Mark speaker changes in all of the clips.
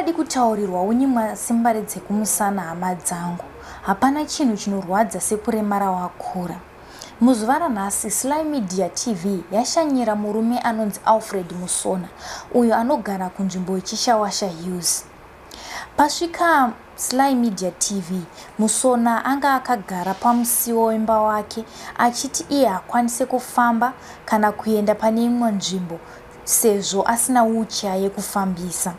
Speaker 1: Usingadi kutaurirwa wonyimwa simbare dzekumusana hama dzangu. Hapana chinhu chinorwadza sekuremara wakura. Muzuva ranhasi, Sly Media TV yashanyira murume anonzi Alfred Musona uyo anogara kunzvimbo yeChishawasha Hills. Pasvika Sly Media TV, Musona anga akagara pamusiwo wemba wake achiti iye haakwanise kufamba kana kuenda pane imwe nzvimbo sezvo asina wheelchair yekufambisa.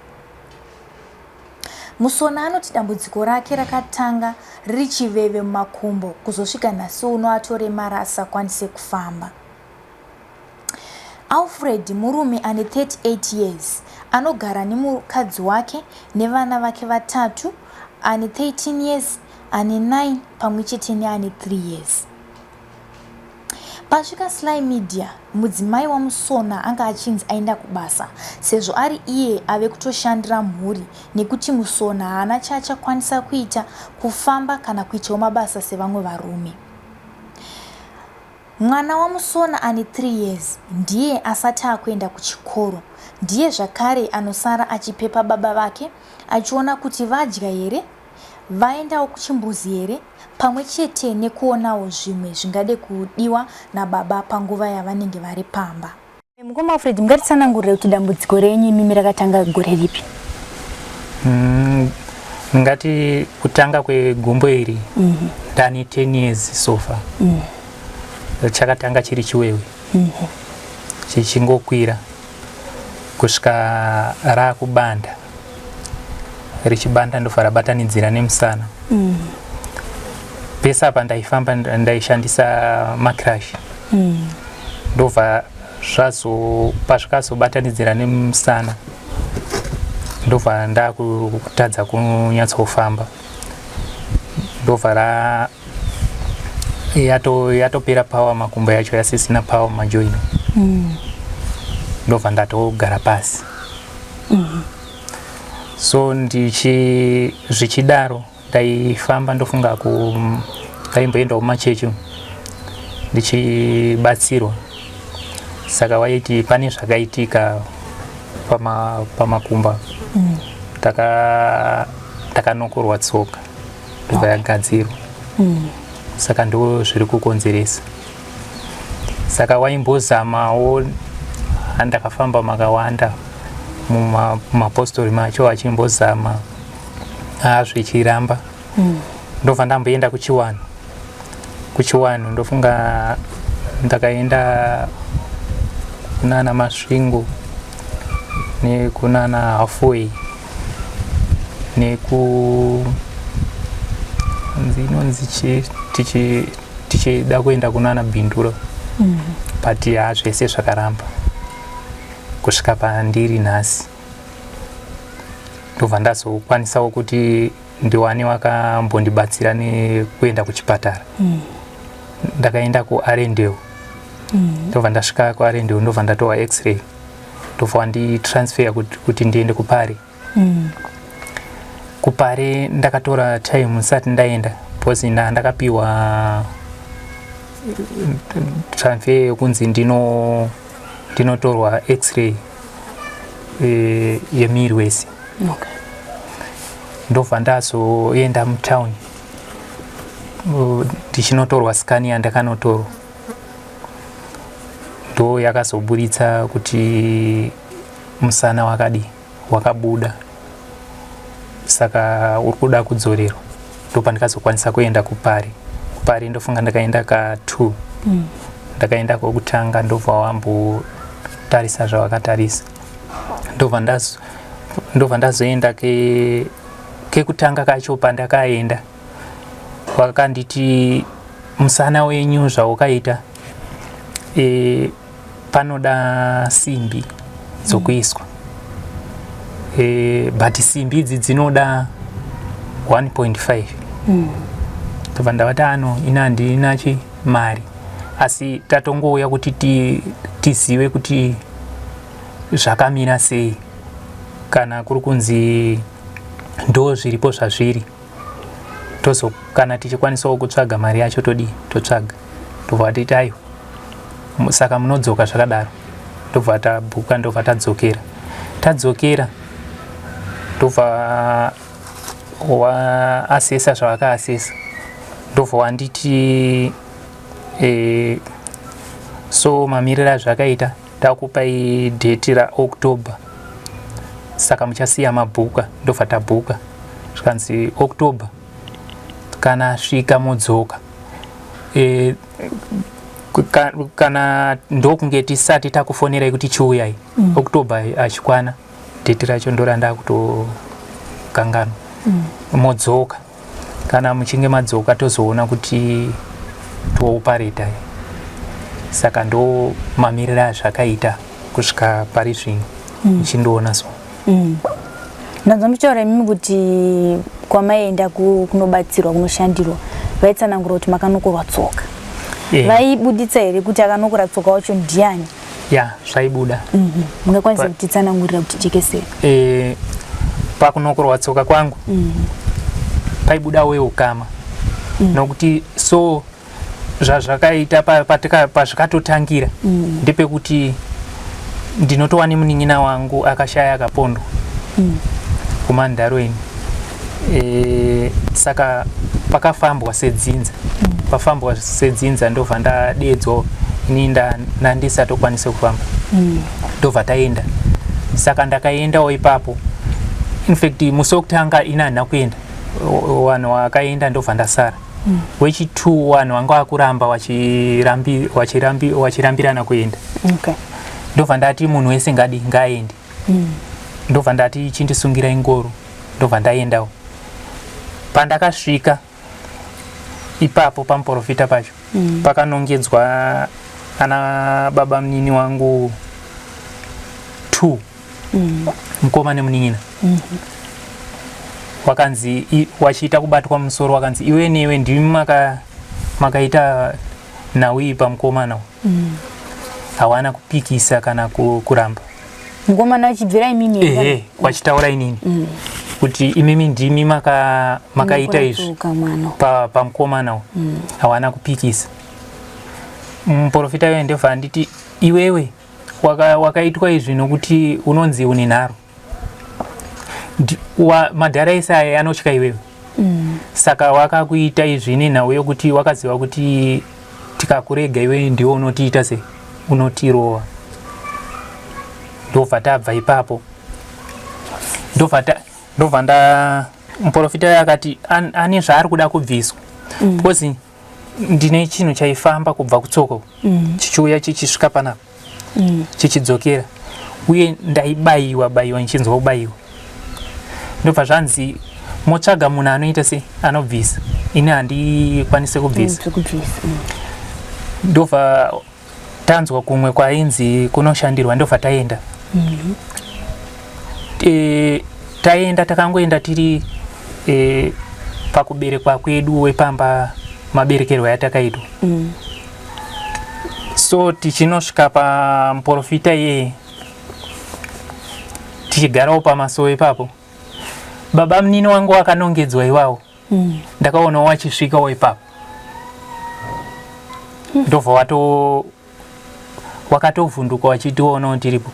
Speaker 1: Musona anoti dambudziko rake rakatanga riri chiveve mumakumbo kuzosvika nhasi uno atoremara asisakwanise kufamba. Alfred murume ane 38 years anogara nemukadzi wake nevana vake vatatu ane 13 years, ane 9 pamwe chete neane 3 years. Pasvika Sly Media, mudzimai waMusona anga achinzi aenda kubasa sezvo ari iye ave kutoshandira mhuri nekuti Musona haana chaachakwanisa kuita, kufamba kana kuitawo mabasa sevamwe varume. Mwana waMusona ane 3 years ndiye asati akuenda kuchikoro. Ndiye zvakare anosara achipepa baba vake achiona kuti vadya here, vaendawo kuchimbuzi here pamwe chete nekuonawo zvimwe zvingade kudiwa nababa panguva yavanenge vari pamba. Mukoma Alfred, mungatitsanangurire kuti dambudziko renyu imimi rakatanga gore ripi?
Speaker 2: Ndingati kutanga kwegumbo iri ndani 10 years so far. Chakatanga chiri chiwewe chichingokwira kusvika raakubanda, richibanda ndobva rabatanidzira nemusana. Pese apa ndaifamba ndaishandisa macrash. Ndobva zvazo pazvikazobatanidzira nemusana ndobva ndakutadza kunyatsofamba, ndobva ra yatopera power, makumbo yacho yasisina power, majoin. Ndobva ndatogara pasi. So ndichi zvichidaro ndaifamba, ndofunga ku ndaimboendawo kumachechi ndichibatsirwa, saka waiti pane zvakaitika pamakumba, takanokorwa tsoka ndobva yagadzirwa. Saka ndo zviri kukonzeresa. Saka waimbozamawo, ndakafamba makawanda mumapostori macho achimbozama, zvichiramba. Ndobva ndamboenda kuchiwanhu. Kuchiwanhu ndofunga ndakaenda kunana Masvingo nekunana Halfway neku inonzi chii, tichida kuenda kunana Bindura, but ha, zvese zvakaramba kusvika pandiri nhasi. Ndobva ndazokwanisawo kuti ndiwane wakambondibatsira nekuenda kuchipatara. Ndakaenda kuArendel. Ndobva ndasvika kuArendel, ndobva ndatorwa x-ray, ndobva wanditransfer kuti ndiende kuPare. KuPare ndakatora time ndisati ndaenda because ndakapiwa transfer yekunzi ndinotorwa x-ray yemiri wese. Ndobva ndazoenda mutown ndichinotorwa scan. Yandakanotorwa ndo yakazoburitsa kuti musana wakadi wakabuda, saka uri kuda kudzorerwa. Ndopandikazokwanisa kuenda kuPare. KuPare ndofunga ndakaenda ka2. Ndakaenda kwekutanga, ndobva wambotarisa zvavakatarisa, ndobva ndazoenda kekutanga kacho. Pandakaenda vakanditi musana wenyu zvaukaita panoda simbi dzokuiswa, but simbi idzi dzinoda 1.5. Ndobva ndavati ano ina handina chi mari, asi tatongouya kuti tizive kuti zvakamira sei. Kana kuri kunzi ndo zviripo zvazviri, tozo kana tichikwanisawo kutsvaga mari yacho todii, totsvaga. Ndobva vatiti aiwa, saka munodzoka zvakadaro. Ndobva tabhuka, ndobva tadzokera. Tadzokera Ndobva waasesa zvavakaasesa, ndobva wanditi e, so mamiriro azvakaita takupai date raOctober, saka muchasiya mabhuka. Ndobva tabhuka, zvikanzi October kana svika modzoka. E, kana ndokunge tisati takufonerai kuti chiuyai. October achikwana, date racho ndorandakutokanganwa. Modzoka, kana muchinge madzoka tozoona kuti toopareta. Saka ndo mamiriro azvakaita kusvika pari zvino. Muchindiona so.
Speaker 1: Ndanzwa muchitaura imimi kuti kwamaienda kunobatsirwa, kunoshandirwa, vaitsanangura kuti makanokorwa tsoka. Vaibuditsa here kuti akanokora tsoka wacho ndiani?
Speaker 2: Ya, zvaibuda.
Speaker 1: Mungakwanisa kutitsanangurira kuti jekesera?
Speaker 2: E, pakunokorwa tsoka kwangu paibuda weukama, nokuti so zvazvakaita pazvikatotangira ndepekuti ndinotova nemunin'ina wangu akashaya, akapondwa kumandarweni. E, saka pakafambwa sedzinza. Pafambwa sedzinza, ndobva ndadedzwa ini ndandisatokwanise kufamba. Ndobva taenda, saka ndakaendawo ipapo. Infact musi wekutanga ini handina kuenda, vanhu vakaenda, ndobva ndasara. Wechi2 vanhu vanga vakuramba vachirambirana kuenda. Ndobva ndati munhu wese ngadi ngaaende. Ndobva ndati chindisungirai ngoro, ndobva ndaendawo. Pandakasvika ipapo pamuprofita pacho, pakanongedzwa ana baba munini wangu two, mukoma nemunin'ina. Wakanzi wachiita kubatwa musoro, wakanzi iwe newe ndimi makaita nhau iyi pamukomana. Hawana kupikisa kana kuramba.
Speaker 1: Mukomana achibvira imimi?
Speaker 2: Ehe, wachitaura inini kuti imimi ndimi makaita izvi
Speaker 1: Tsoka mwana.
Speaker 2: Pamukomana uyu. Hawana kupikisa. Muprofita iwe ndobva anditi iwewe wakaitwa izvi nokuti unonzi une nharo. Madhara ese aya anotya iwewe. Saka wakakuita izvi nenhau yokuti wakaziva kuti tikakurega iwe ndiwe unotiita se unotirova. Ndobva tabva ipapo, ndobva nda muprofita uyo akati ane zvaari kuda kubviswa, because ndine chinhu chaifamba kubva kutsoka chichiuya chichisvika panapa, chichidzokera, uye ndaibayiwa bayiwa, ndichinzwa kubayiwa. Ndobva zvanzi motsvaga munhu anoita se anobvisa, ini handikwanisi kubvisa.
Speaker 1: Kubvisa.
Speaker 2: Ndobva tanzwa kumwe kwainzi kunoshandirwa, ndobva taenda. E, taenda, takangoenda tiri e, pakuberekwa kwedu wepamba, maberekerwo yatakaitwa. So tichinosvika pamuprofita iyeye, tichigarawo pamasowe ipapo, baba munini wangu wakanongedzwa iwawo. Ndakaonawo wachisvikawo ipapo, ndobva wato wakatovhunduka wachitionawo tiripo.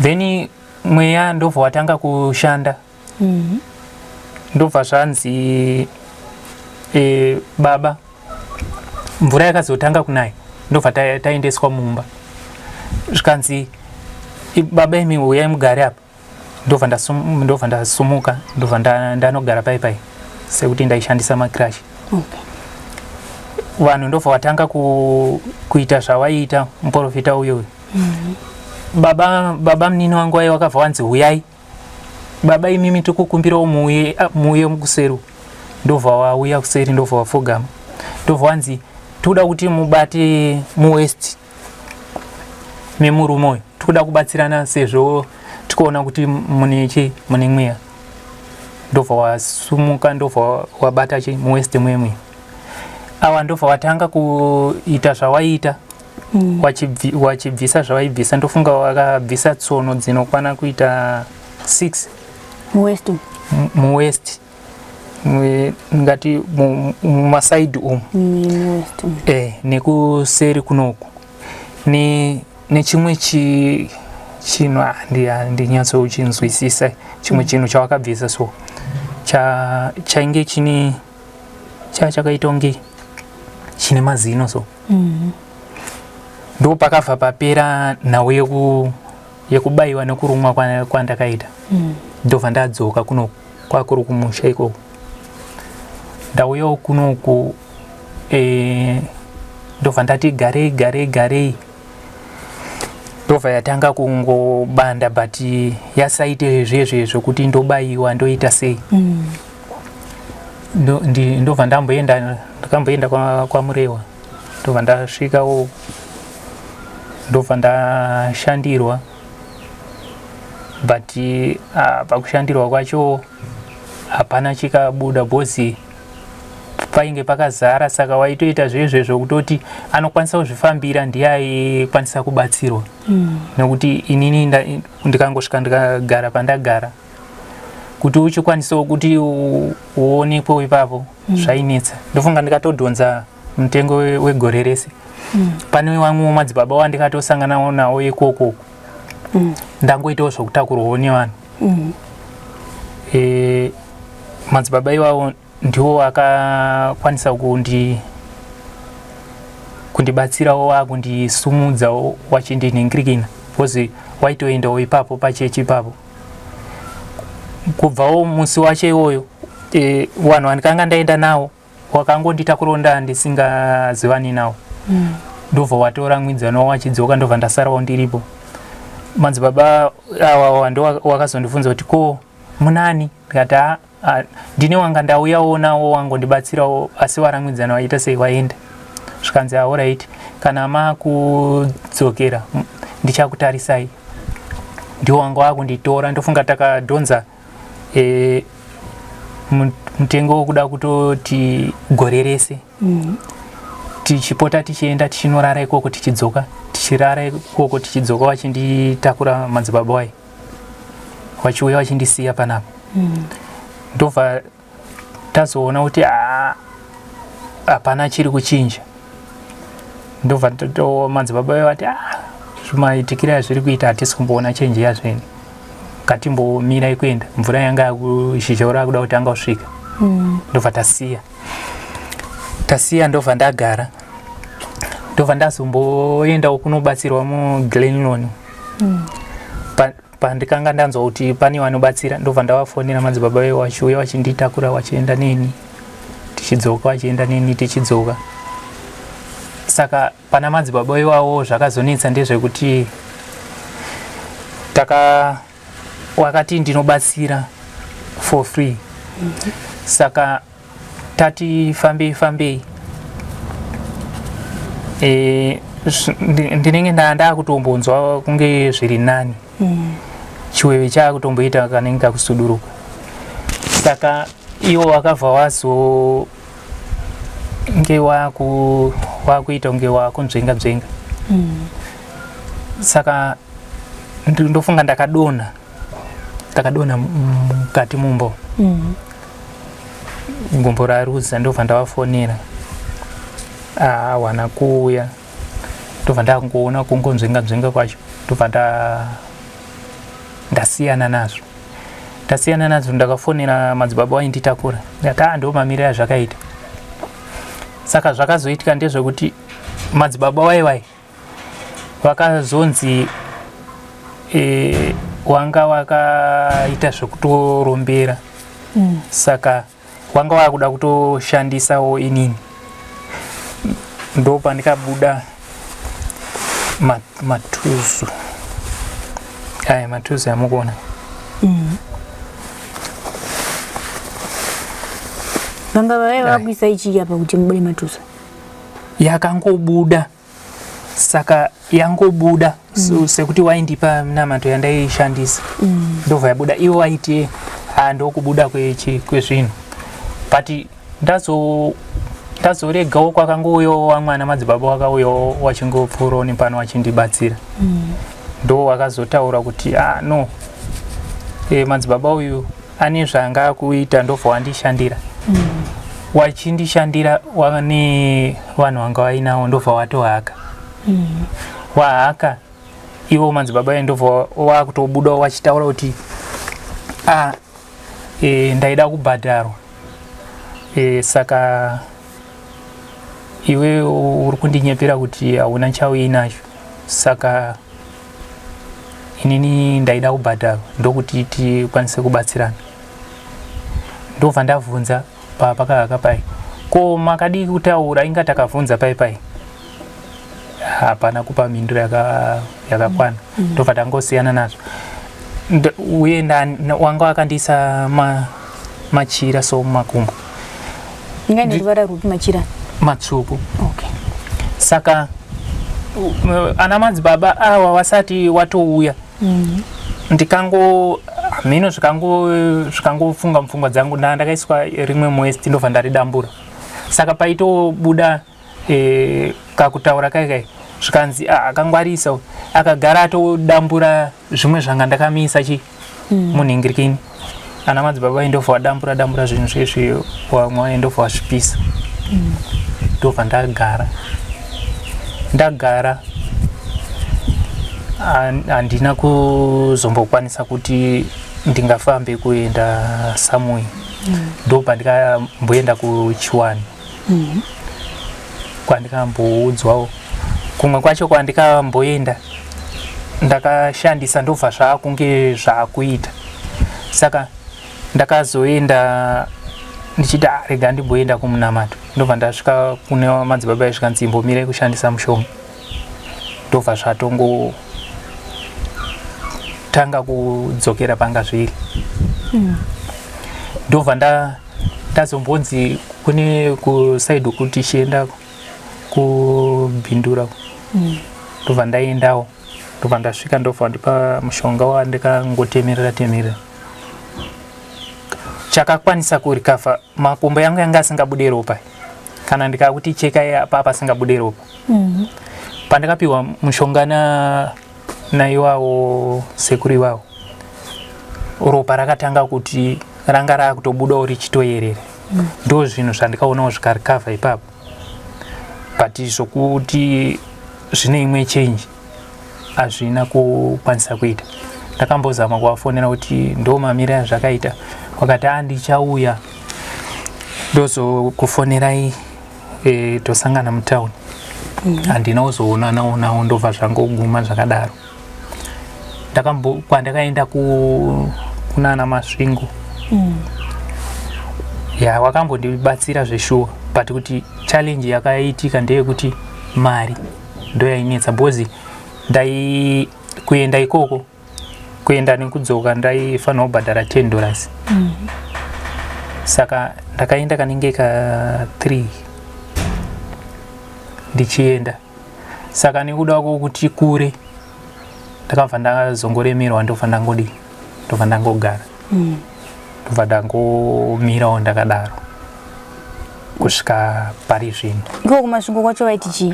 Speaker 2: Then mweya ndobva watanga kushanda. Ndobva zvanzi e, baba, mvura yakazotanga kunaya, ndobva taendeswa mumba. Zvikanzi baba imi uyai mugare apa. Ndobva ndasumuka, ndobva ndanogara pai pai sekuti ndaishandisa macrash. Vanhu ndobva watanga kuita zvawaiita muprofita uyoyo. Baba munini wangu wai wakabva wanzi huyai baba imimi, tikukumbirawo muuye, muuye kuseri. Ndobva wauya kuseri, ndobva wapfugama, ndobva wanzi toda kuti mubate muwaist memurume uyu, tikuda kubatsirana sezvo tikuona kuti mune chi mune mweya. Ndobva wasumuka, ndobva wabata chi muwaist mwemwe awa, ndobva watanga kuita zvawaiita. Wachibvisa zvawaibvisa, ndofunga wakabvisa tsono dzinokwana kuita 6.
Speaker 1: Muwaist?
Speaker 2: Muwaist, ngati mumasaidi umu.
Speaker 1: Muwaist.
Speaker 2: Eh, nekuseri kunoku nechimwe chi chinhu handinyatsochinzwisisa chimwe chinhu chawakabvisa so chainge chine chakaita kunge chine mazino so mm. Ndo pakabva papera nhau yeku yekubayiwa nekurumwa kwandakaita mm. Ndobva ndadzoka kuno kwakuri kumusha ikoko ndauyawo kunoku e, ndobva ndati garei garei garei ndobva yatanga kungobanda but yasaite zvezve zvekuti ndobayiwa ndoita sei mm. Ndobva ndamboenda ndakamboenda kwaMurewa kwa ndobva ndasvikawo ndobva ndashandirwa but uh, pakushandirwa kwacho hapana chikabuda bhozi painge pakazara saka waitoita zvezve zvokutoti anokwanisa kuzvifambira ndiye aikwanisa kubatsirwa mm. Nekuti inini ndikangosvika ndikagara pandagara kuti uchikwanisawo kuti uonekwewo ipapo mm. Zvainetsa ndofunga ndikatodhonza mutengo wegore rese mm. Pane vamwewo madzibaba wandikatosanganawo nawo ikoko mm. Ndangoitawo zvokutakurwawo nevanhu mm. E, madzibaba iwawo ndiwo akakwanisa kundi kundibatsirawo akundisumudzawo wachindinhingirikina because waitoendawo ipapo pachechi ipapo kubvawo musi wacho iwoyo e, vanhu vandikanga ndaenda nawo wakangonditakurawo ndaa ndisingazivani nawo mm. Ndobva watora mwidzano wachidzoka ndobva ndasarawo ndiripo madzibaba awa ndo wakazondibvunza kuti ko munani ndikati ah, ndine wanga ndauyawo nawo wangondibatsirawo asi waramwidzana waita sei waenda zvikanzi aorit kana makudzokera ndichakutarisai ndiwo wanga wakunditora ndofunga takadhonza e, mutengo wekuda kutoti gore rese mm. Tichipota tichienda tichinorara ikoko tichidzoka tichirara ikoko tichidzoka vachinditakura madzibaba wai vachiuya vachindisiya panapa mm. Ndobva tazoona kuti hapana chiri kuchinja ndobva madzibaba vati zvimaitikira zviri kuita hatisi kumboona chenji yazveni ngatimbomirai kuenda mvura yanga yakushizha uri akuda kuti anga kusvika mm. Ndobva tasiya tasiya ndobva ndagara ndobva ndazomboendawo kunobatsirwa muglenlon mm. Pandikanga ndanzwa kuti pane vanobatsira ndobva ndavafonera madzibaba vevo vachiuya vachinditakura vachienda neni tichidzoka vachienda neni tichidzoka saka pana madzibaba iwawo zvakazonetsa ndezvekuti taka wakati ndinobatsira for free mm -hmm. Saka tati fambei fambei e, ndinenge ndakutombonzwa kunge zviri nani mm. Chiwewe chaakutomboita kanenge kakusuduruka saka iwo wakabva wazo nge wakuita kunge wakunzvenga nzvenga mm. Saka ndofunga ndakadonha ndakadonha mukati mumbo mm. Gumbo raruza ndobva ndavafonera hawana kuuya ndobva ndakungoona kungonzvenga nzvenga kwacho ndobva ndasiyana nazvo ndasiyana nazvo ndakafonera madzibaba wainditakura ndikati a ndo mamiriro azvakaita saka zvakazoitika ndezvekuti madzibaba waiwai vakazonzi e, wanga wakaita zvekutorombera mm. Saka wanga wakuda kutoshandisawo inini ndopandikabuda matuzu aya matuzu amukuona mm.
Speaker 1: Vanga vaiva vakuisa ichii apa kuti mubude matuzu
Speaker 2: yakangobuda saka yangobuda mm. Sekuti waindipa minamato yandaishandisa mm. Ndobva yabuda iwo waiti ha ndokubuda kwezvinhu but ndazoregawo kwakangouyawo wamwana madzibaba wakauyawo wachingopfuurawo nepano wachindibatsira mm. Ndo wakazotaura kuti ah, no e, madzibaba uyu ane zvaanga akuita ndobva wandishandira mm. Wachindishandira wane vanhu vanga vainawo ndobva watohaka mm. Wahaka Ivo madzibaba endobva wakutobuda wachitaura kuti a e, ndaida kubhadharwa e, saka iwe uri kundinyepera kuti hauna chauinacho, saka inini ndaida kubhadharwa ndokuti tikwanise kubatsirana. Ndobva ndavhunza papakahaka pai, ko makadii kutaura inga takavhunza pai pai? Hapana kupa mhinduro yakakwana. Ndobva tangosiyana nazvo. Uye wanga wakandiisa machira so mumakumbo.
Speaker 1: Inga neruvara rwupi machira?
Speaker 2: Matsvuku. Okay. Saka ana madzibaba awa wasati watouya, ndikango mhino zvikangofunga mupfungwa dzangu, ndakaiswa rimwe muwest, ndobva ndaridambura. Saka paitobuda kakutaura kai kai, zvikanzi, "Ah, akangwarisa uyu." Akagara atodambura zvimwe zvanga ndakamisa chi munhingirikini. Ana madzibaba vaindobva vadambura dambura zvinhu zvezvi, vamwe vaindobva vasvipisa. Ndobva ndagara ndagara, handina kuzombokwanisa kuti ndingafambe kuenda somewhere. Ndobva ndikamboenda kuchiwani kwandikamboudzwawo kumwe kwacho kwandikamboenda, ndakashandisa, ndobva zvaakunge zvaakuita. Saka ndakazoenda ndichiti, "Ah, rega ndimboenda kumunamato." Ndobva ndasvika kune madzibaba aisvika, nzimbomirai kushandisa mushonga. Ndobva zvatongotanga kudzokera panga zviri. Ndobva ndazombonzi kune kusaidi kuti chienda kubhindura. Ndobva ndaendawo, ndobva ndasvika, ndobva ndipa mushonga wandikangotemerera temerera, chakakwanisa kurecover. Makumbo yangu yanga asingabude ropa, kana ndikakuti chekai apa pasingabude ropa. Pandakapiwa mushonga na naiwawo sekuru iwawo, ropa rakatanga kuti ranga raakutobudawo richitoyerera. Ndo zvinhu zvandikaonawo zvikarecover ipapo, but zvokuti zvine imwe change hazvina kukwanisa kuita. Ndakambozama kuvafonera kuti ndo mamiriro azvakaita, vakati, "A, ndichauya, ndozokufonerai, tosangana mutauni." Handina kuzoonanawo nawo, ndobva zvangoguma zvakadaro. Kwandakaenda kunana Masvingo, ya, wakambondibatsira zveshuwa, but kuti challenge yakaitika ndeyekuti mari ndo yainetsa, because ndai kuenda ikoko, kuenda nekudzoka, ndaifanira kubhadhara $10. Saka ndakaenda kanenge ka 3 ndichienda. Saka nekuda kwokuti kure, ndakabva ndazongoremerwa, ndobva ndangodi, ndobva ndangogara, ndobva ndangomirawo ndakadaro kusvika pari zvino.
Speaker 1: Iko kuMasvingo kwacho vaiti chii?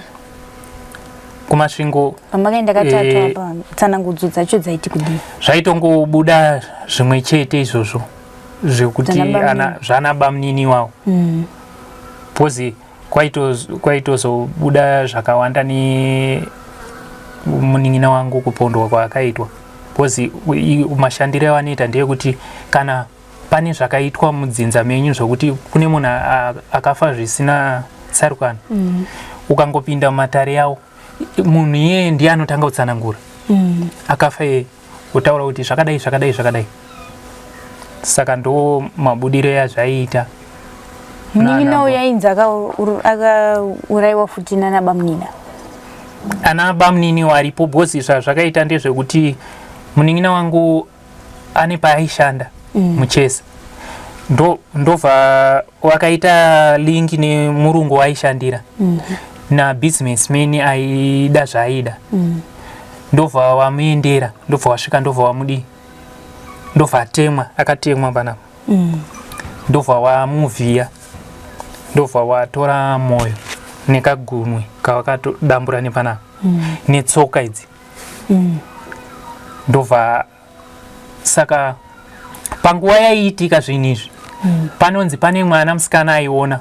Speaker 2: Kumasvingo?
Speaker 1: Pamakaenda katatu apa, tsanangudzo dzacho dzaiti kudii?
Speaker 2: Zvaitongobuda zvimwe chete izvozvo zvekuti
Speaker 1: Zvana bamunini.
Speaker 2: Zvana bamunini iwawo, because kwaitozobuda zvakawanda nemunin'ina wangu kupondwa kwaakaitwa, because mashandiro avanoita ndeyekuti kana pane zvakaitwa mudzinza menyu zvokuti kune munhu akafa zvisina tsarukano, ukangopinda mumatare yawo, munhu iyeye ndiye anotanga kutsanangura, akafa iyeye, kutaura kuti zvakadai, zvakadai, zvakadai. Saka ndo mabudiro yazvaiita.
Speaker 1: Munin'ina uyu ainzi akaurayiwa futi nana bamunina?
Speaker 2: Ana bamunini waripo, because zvazvakaita ndezvekuti munin'ina wangu ane paaishanda muchesa, ndobva wakaita link nemurungu waaishandira nabusinessman aida zvaaida. Ndobva wamuendera, ndobva wasvika, ndobva wamudii, ndobva atemwa, akatemwa panapa. Ndobva wamuvhiya, ndobva watora mwoyo nekagunwe kawakatodambura nepanapa netsoka idzi. Ndobva saka panguva yaiitika zvinhu izvi, panonzi pane mwana musikana aiona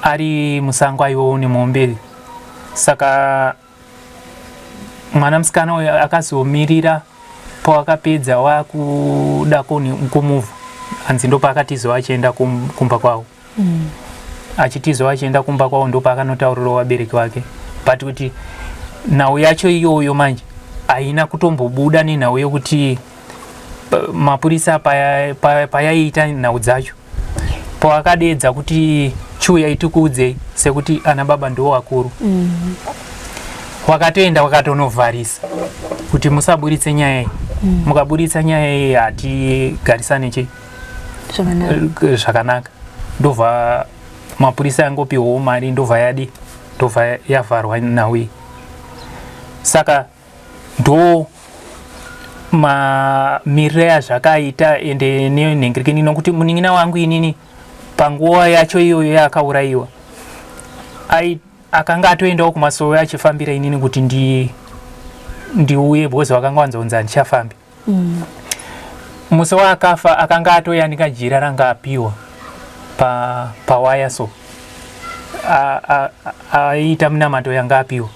Speaker 2: ari musango, aiwawo nemombe. Saka Mwana musikana uyo akazomirira pawakapedza wakuda kumuvha, hanzi ndopaakatizawo achienda kumba kwavo. Achitizawo achienda kumba kwavo, ndopaakanotaurirawo vabereki vake, but kuti nhau yacho iyoyo manje haina kutombobuda nenhau yekuti mapurisa payaiita nhau dzacho, pawakadedza kuti chiuyai tikuudzei sekuti ana baba ndiwo vakuru. Wakatoenda wakatonovharisa kuti musaburitse nyaya iyi. Mukaburitsa nyaya iyi hatigarisane chi
Speaker 1: zvakanaka.
Speaker 2: Zvakanaka. Ndobva mapurisa yangopiwawo mari, ndobva yadi, ndobva yavharwa nhau iyi. Saka ndo mamiriro yazvakaita. Ende nenhengirikini, nokuti munin'ina wangu inini panguva yacho iyoyo yaakaurayiwa akanga atoendawo kumasowe achifambira inini kuti ndiuye, because vakanga vanzonzi handichafambi. Musi waakafa akanga atoyanika jira ranga apiwa pawaya, so aiita munamato yanga apiwa.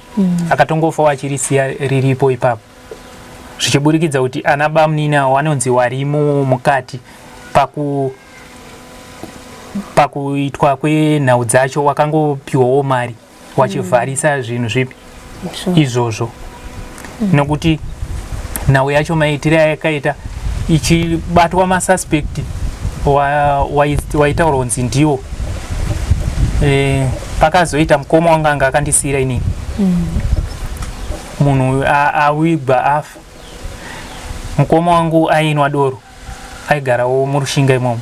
Speaker 2: Akatongofawo achirisiya riripo ipapo, zvichiburikidza kuti ana bamunini avo vanonzi warimo mukati pakuitwa kwenhau dzacho, wakangopiwawo mari wachivharisa zvinhu zvipi izvozvo, nokuti nhau yacho maitire ayakaita ichibatwa, masuspect waitaurwa kunzi ndiwo. Pakazoita mukoma wangu anga akandisiyira inini, munhu uyu awigwa afa, mukoma wangu ainwa doro, aigarawo muRushinga imomo.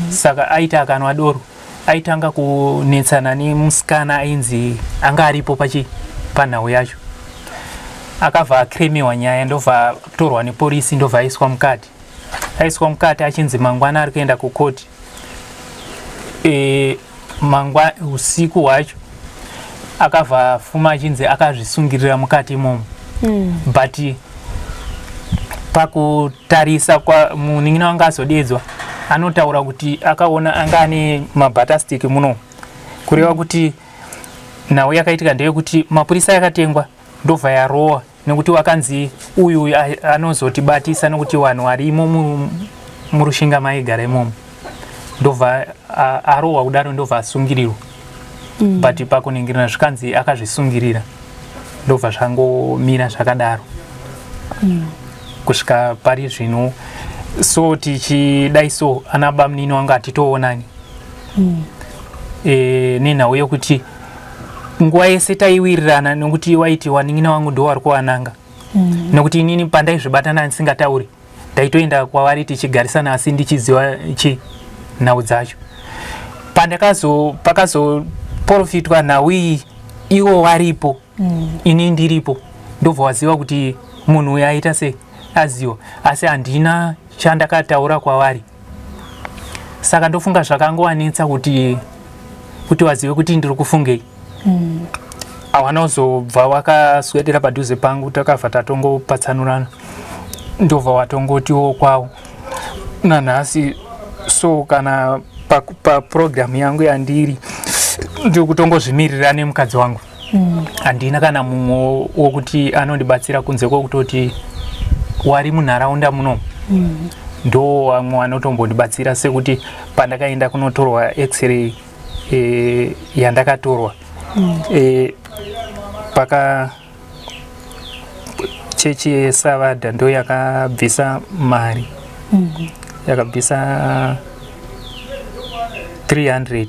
Speaker 2: Saka aiti akanwa doro aitanga kunetsana nemusikana ainzi anga aripo pachi panhau yacho. Akabva akremewa nyaya, ndobva atorwa nepolisi, ndobva aiswa mukati. Aiswa mukati achinzi mangwana ari kuenda kukoti. Mangwa usiku hwacho akabva afuma achinzi akazvisungirira mukati imomo. But pakutarisa kwa munin'ina wangu azodedzwa, anotaura kuti akaona anga ane mabatterstick muno, kureva kuti nhau yakaitika ndeyekuti mapurisa yakatengwa, ndobva yarowa, nekuti wakanzi uyu anozotibatisa, nekuti vanhu varimo muRushinga maigara imomo. Ndobva arohwa kudaro, ndobva asungirirwa. But pakuningirira zvikanzi akazvisungirira, ndobva zvangomira zvakadaro kusvika pari zvino. So tichidai so, ana bamunini wangu hatitoonani. Nenhau yekuti nguva yese taiwirirana, nekuti waiti wanin'ina wangu ndo wari kuwananga, nekuti inini pandaizvibatana ndisingatauri, ndaitoenda kwavari tichigarisana, asi ndichiziva chi nhau dzacho. Pandakazo pakazoprofitwa nhau iyi, ivo varipo, ini ndiripo, ndobva waziva kuti munhu uyu aita sei, aziva, asi handina chandakataura kwavari. Saka ndofunga zvakangowanetsa kuti wazive kuti ndiri kufungei. Hawana kuzobva wakaswedera padhuze pangu, takabva tatongopatsanurana, ndobva watongotiwo kwawo nanhasi. So kana paprogramu yangu yandiri, ndiri kutongozvimirira nemukadzi wangu. Handina kana mumwe wokuti anondibatsira kunze kwekutoti wari munharaunda muno ndo vamwe vanotombondibatsira, sekuti pandakaenda kunotorwa x-ray yandakatorwa, paka chechi yeSavadha ndo yakabvisa mari, yakabvisa 300.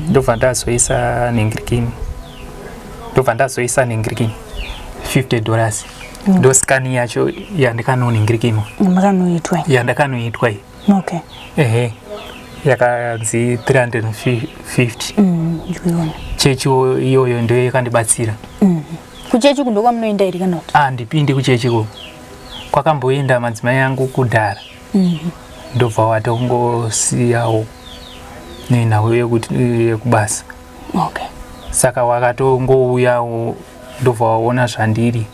Speaker 2: Ndobva ndazoisa nengirikini, ndobva ndazoisa nengirikini $50. Ndo scan yacho yandikanoningirikino.
Speaker 1: Makanoitwa?
Speaker 2: Yandakanoitwa iyi. Ehe, yakanzi 350.
Speaker 1: Ndikuiona.
Speaker 2: Chechi iyoyo ndo yakandibatsira.
Speaker 1: Kuchechi kundo kwamunoenda here kana kuti?
Speaker 2: Ah, ndipindi kuchechi ko, kwakamboenda madzimai angu kudhara, ndobva watongosiyawo nenhau yekuti yekubasa. Saka wakatongouyawo, ndobva waona zvandiri,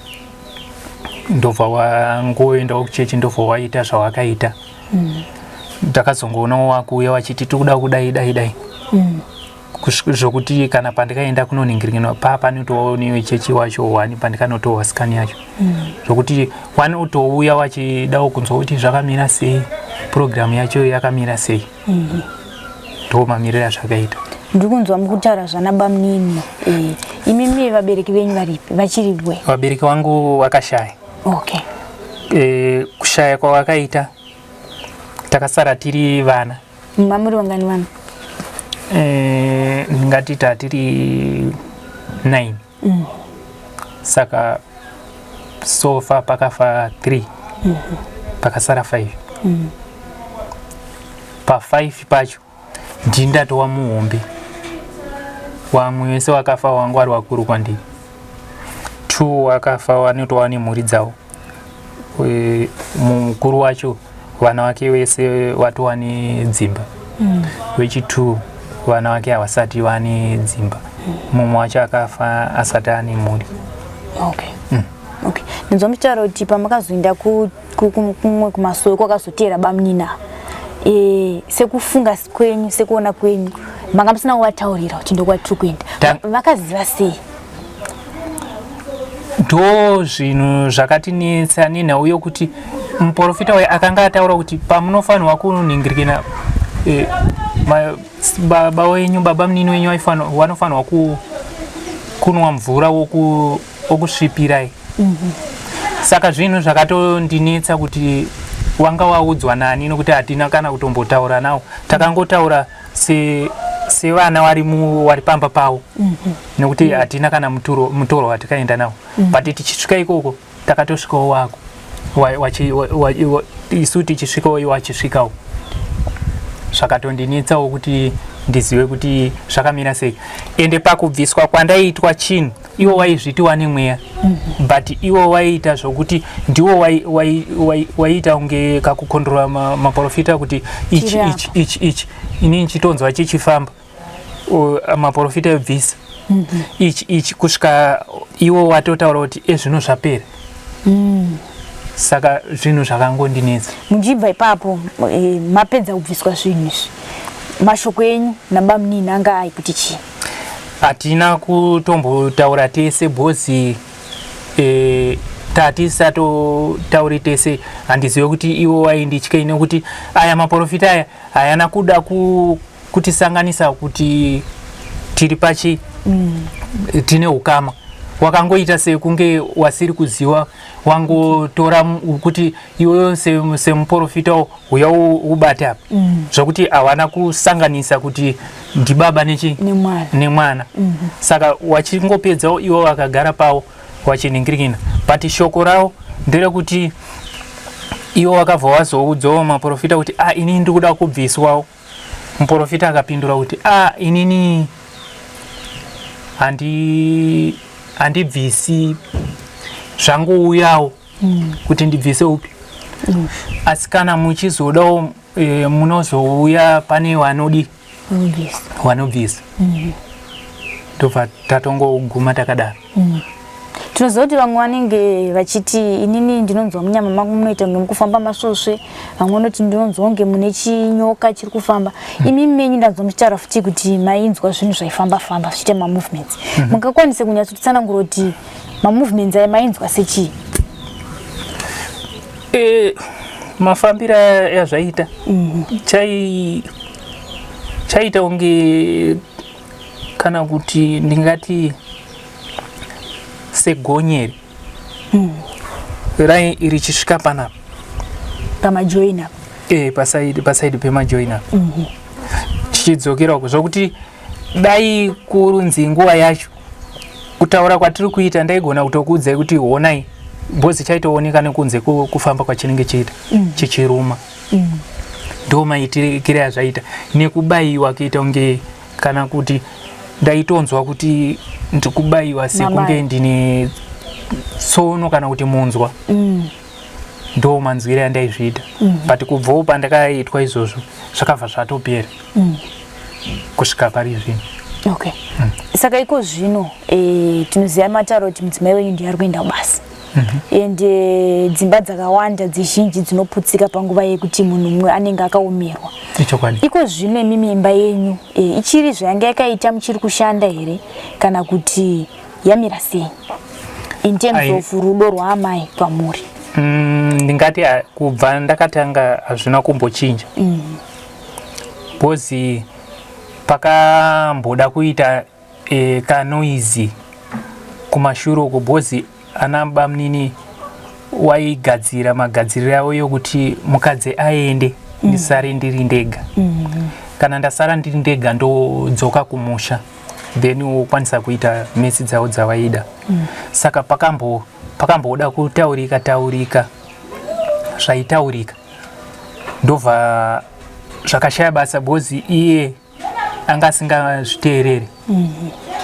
Speaker 2: ndobva wangoendawo kuchechi, ndobva waita zvawakaita. Ndakazongoonawo wakuuya wachiti tikuda kudai dai dai. Zvokuti kana pandikaenda kunoningirikina paa panotovawo nevechechi wacho wani pandikanotowa sikani yacho. Zvokuti wanotouya wachidawo kunzwa kuti zvakamira sei, purogiramu yacho yakamira sei. Ndo mamiriro azvakaita.
Speaker 1: Ndiri kunzwa mukutaura zvana bamunini. Eh, imimi vabereki venyu varipi? Vachiripo?
Speaker 2: Vabereki vangu vakashaya.
Speaker 1: Okay.
Speaker 2: Kushaya kwavakaita takasara tiri vana.
Speaker 1: Mamuri vangani vana?
Speaker 2: Ndingati tatiri 9. Saka so far pakafa 3. Pakasara 5. Pa 5 pacho ndini ndatova muhombe, vamwe vese vakafa wangu vari vakuru kwandiri. 2 wakafa vanotova nemhuri dzavo. Mukuru wacho vana vake vese vatova nedzimba. Wechi2 vana vake havasati vane dzimba. Mumwe wacho akafa asati ane mhuri.
Speaker 1: Okay. Okay. Ndinzwa muchitaura kuti pamakazoenda kumwe kumasowe kwakazoteera bamunini ava, sekufunga kwenyu, sekuona kwenyu, manga musina kuvataurira kuti ndokwatiri kuenda? Vakaziva sei?
Speaker 2: Ndo zvinhu zvakatinetsa nenhau yokuti muprofita uyu akanga ataura kuti pamunofanirwa kuningirikina baba wenyu, baba munini wenyu vanofanirwa kunwa mvura wokusvipirai. Saka zvinhu zvakatondinetsa kuti wanga waudzwa nani, nokuti hatina kana kutombotaura nawo. Takangotaura sevana vari pamba pavo, nekuti hatina kana mutoro watikaenda nawo. But tichisvika ikoko takatosvikawo wako isu tichisvikawo iwo achisvikawo. Zvakatondinetsawo kuti ndizive kuti zvakamira sei. Ende pakubviswa kwandaitwa chinhu, iwo waizviti wane mweya, but iwo waiita zvokuti ndiwo waiita wai, wai, wai kunge kakukondrora maprofita kuti ichi
Speaker 1: Chiri
Speaker 2: ichi ichi ichi, inini chitonzwa chichifamba, maprofita ebvisa ichi ichi, kusvika iwo watotaura kuti ezvino zvapera. Saka zvinhu zvakangondinetsa.
Speaker 1: Muchibva ipapo, mapedza kubviswa zvinhu izvi, mashoko enyu nabamunini anga ai kuti chii?
Speaker 2: Hatina kutombotaura tese bhozi tatisatotauri tese. Handizive kuti iwo waindityei, nekuti aya maprofita aya hayana kuda kutisanganisa kuti tiri pachi tine ukama. Wakangoita sekunge wasiri kuziva, wangotora kuti iwewe semuprofita uya ubate apa, zvokuti hawana kusanganisa kuti ndibaba nechi
Speaker 1: Nemwana.
Speaker 2: Nemwana. Saka wachingopedzawo iwo vakagara pavo wachiningirikina, but shoko ravo nderekuti iwo wakabva wazoudzawo maprofita kuti, "A, inini ndiri kuda kubviswawo." Muprofita akapindura kuti, "A, inini handibvisi, zvangouyawo kuti ndibvise upi. Asi kana muchizodawo munozouya pane vanodi
Speaker 1: Unobvisa.
Speaker 2: Vanobvisa." Ndobva tatongoguma takadaro.
Speaker 1: Tinoziva kuti vamwe vanenge vachiti, "Inini ndinonzwa munyama mangu munoita kunge mukufamba masvosve." Vamwe vanoti, "Ndinonzwa kunge mune chinyoka chiri kufamba." Imi menyu ndanzwa muchitaura futi kuti mainzwa zvinhu zvaifamba famba zvichiita mamovements. Mungakwanise kunyatsotitsanangura kuti mamovements aya mainzwa sechii?
Speaker 2: Mafambiro yazvaita chaita kunge, kana kuti ndingati segonyeri rai richisvika panapa.
Speaker 1: Pamajoin apa?
Speaker 2: Pasaidi pemajoin apa, chichidzokera uko, zvokuti dai kurunzi nguva yacho kutaura kwatiri kuita ndaigona kutokuudzai kuti honai bhozi chaitooneka nekunze kufamba kwachinenge chiita chichiruma. Ndo maitikire azvaita, nekubayiwa kuita kunge, kana kuti ndaitonzwa kuti ndikubayiwa sekunge
Speaker 1: Mabayo.
Speaker 2: ndine tsono kana kuti munzwa. Ndo manzwire andaizviita. But kubvawo pandakaitwa izvozvo zvakabva zvatopera kusvika pari zvino.
Speaker 1: Okay, saka iko zvino tinoziva matauro kuti mudzimai wenyu ndiye ari kuenda kubasa. And dzimba dzakawanda dzizhinji dzinoputsika panguva yekuti munhu mumwe anenge akaomerwa.
Speaker 2: Ichokwadi.
Speaker 1: Iko zvino imimi imba yenyu ichiri zvayanga yakaita, muchiri kushanda here kana kuti yamira sei in terms of rudo rwaamai pamuri?
Speaker 2: Ndingati kubva ndakatanga hazvina kumbochinja, because pakamboda kuita kanoise kumashure uko, because ana bamunini waigadzira magadziriro avo yokuti mukadzi aende, ndisare ndiri ndega. Kana ndasara ndiri ndega, ndodzoka kumusha, then wokwanisa kuita mesi dzavo dzavaida. Saka pakamboda kutaurika taurika zvaitaurika, ndobva zvakashaya basa, because iye anga asingazviteereri,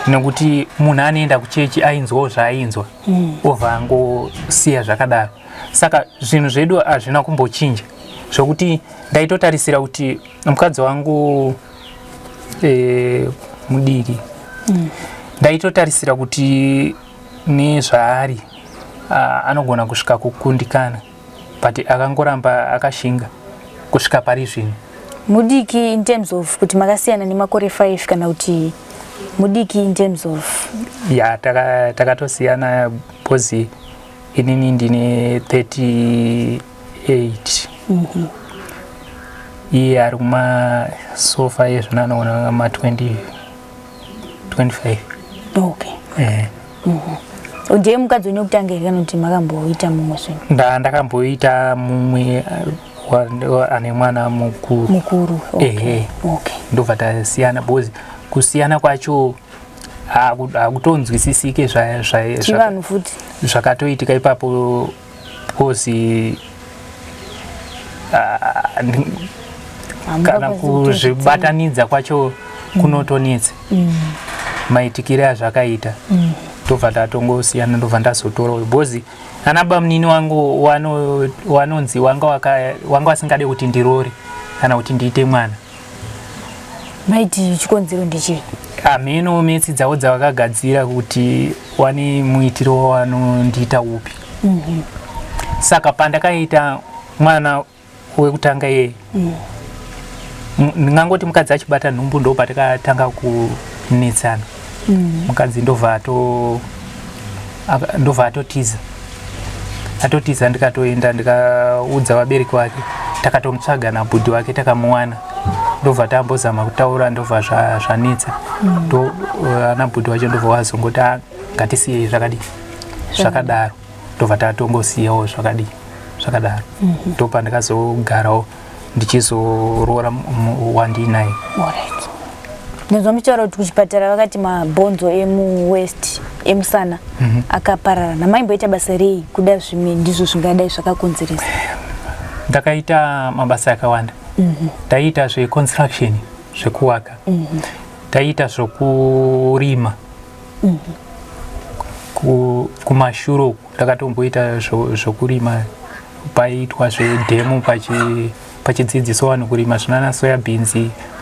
Speaker 2: nekuti munhu anoenda kuchechi ainzwawo zvaainzwa, obva angosiya zvakadaro. Saka zvinhu zvedu hazvina kumbochinja, zvokuti ndaitotarisira kuti mukadzi wangu mudiki, ndaitotarisira kuti nezvaari anogona kusvika kukundikana, but akangoramba akashinga kusvika pari zvino.
Speaker 1: Mudiki in terms of kuti makasiyana nemakore 5, kana kuti mudiki in terms of?
Speaker 2: Ya, takatosiyana because inini ndine 38, iye ari kumasofa ezvino anoona ma 20 25.
Speaker 1: Okay. Ndiye mukadzi wenyu wekutanga here, kana kuti makamboita mumwe zvinhu?
Speaker 2: Ndakamboita mumwe, ane mwana mukuru.
Speaker 1: Mukuru, okay.
Speaker 2: Ehe. Ndobva tasiyana, because kusiyana kwacho hakutonzwisisike
Speaker 1: Chivanhu futi.
Speaker 2: Zvakatoitika ipapo, because kana
Speaker 1: Hamungakwanisi kutozvitenda.
Speaker 2: Kuzvibatanidza kwacho kunotonetsa, maitikire azvakaita. Ndobva tatongosiyana, ndobva ndazotora uyu, because ana bamunini wangu wanonzi wanga wasingade kuti ndirore kana kuti ndiite mwana.
Speaker 1: Maiti chikonzero ndechei?
Speaker 2: Hameno metsi dzavo dzavakagadzira kuti wane muitiro wavanondiita upi. Saka pandakaita mwana wekutanga iyeye, ndingangoti mukadzi achibata nhumbu ndo patakatanga kunetsana. Mukadzi ndobva atotiza, atotiza. Ndikatoenda ndikaudza vabereki vake, takatomutsvaga nabhudhi wake, takamuwana, ndobva tambozama kutaura, ndobva zvanetsa. Ndo ana bhudhi wacho ndobva wazongoti, "Ah, ngatisiyei zvakadii zvakadaro." Ndobva tatongosiyawo zvakadii zvakadaro. Ndopandakazogarawo ndichizoroora wandinaye.
Speaker 1: Alright. Ndinzwa muchitaura kuti kuchipatara vakati mabhonzo emuwaist, emusana, akaparara. Namaimboita basa rei? Kuda zvimwe ndizvo zvingadai zvakakonzeresa?
Speaker 2: Ndakaita mabasa akawanda. Ndaiita zveconstruction, zvekuwaka, ndaiita zvokurima. Kumashure uku ndakatomboita zvokurima, paiitwa zvedhemu, pachidzidziswa vanhu kurima zvinana soya beans,